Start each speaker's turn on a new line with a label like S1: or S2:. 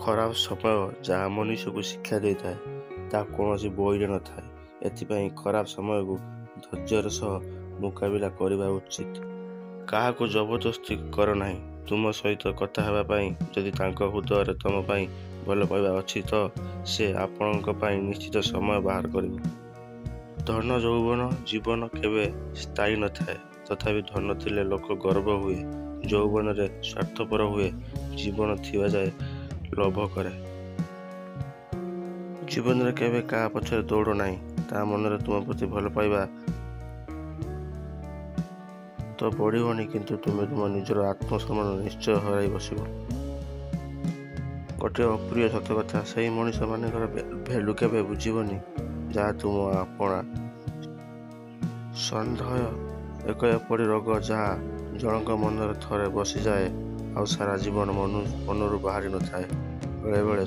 S1: ଖରାପ ସମୟ ଯାହା ମନୁଷ୍ୟକୁ ଶିକ୍ଷା ଦେଇଥାଏ, ତାହା କୌଣସି ବହିରେ ନଥାଏ। ଏଥିପାଇଁ ଖରାପ ସମୟକୁ ଧୈର୍ଯ୍ୟର ସହ ମୁକାବିଲା କରିବା ଉଚିତ। କାହାକୁ ଜବରଦସ୍ତି କର ନାହିଁ ତୁମ ସହିତ କଥା ହେବା ପାଇଁ। ଯଦି ତାଙ୍କ ହୃଦୟରେ ତମ ପାଇଁ ଭଲପାଇବା ଅଛି ତ ସେ ଆପଣଙ୍କ ପାଇଁ ନିଶ୍ଚିତ ସମୟ ବାହାର କରିବ। ଧନ ଯୌବନ ଜୀବନ କେବେ ସ୍ଥାୟୀ ନଥାଏ। ତଥାପି ଧନ ଥିଲେ ଲୋକ ଗର୍ବ ହୁଏ, ଯୌବନରେ ସ୍ୱାର୍ଥପର ହୁଏ, ଜୀବନ ଥିବା ଯାଏ ଲୋଭ କରେ। ଜୀବନରେ କେବେ କାହା ପଛରେ ଦୌଡ଼ ନାହିଁ। ତା ମନରେ ତୁମ ପ୍ରତି ଭଲପାଇବା ତ ବଢ଼ିବନି, କିନ୍ତୁ ତୁମେ ତୁମ ନିଜର ଆତ୍ମସମ୍ମାନ ନିଶ୍ଚୟ ହରାଇ ବସିବ। ଗୋଟିଏ ଅପ୍ରିୟ ସତକଥା, ସେହି ମଣିଷମାନଙ୍କର ଭ୍ୟାଲୁ କେବେ ବୁଝିବନି ଯାହା ତୁମ ଆପଣା। ସନ୍ଦେହ ଏକ ଏପରି ରୋଗ ଯାହା ଜଣଙ୍କ ମନରେ ଥରେ ବସିଯାଏ ଆଉ ସାରା ଜୀବନ ମନରୁ ବାହାରି ନଥାଏ। ବେଳେବେଳେ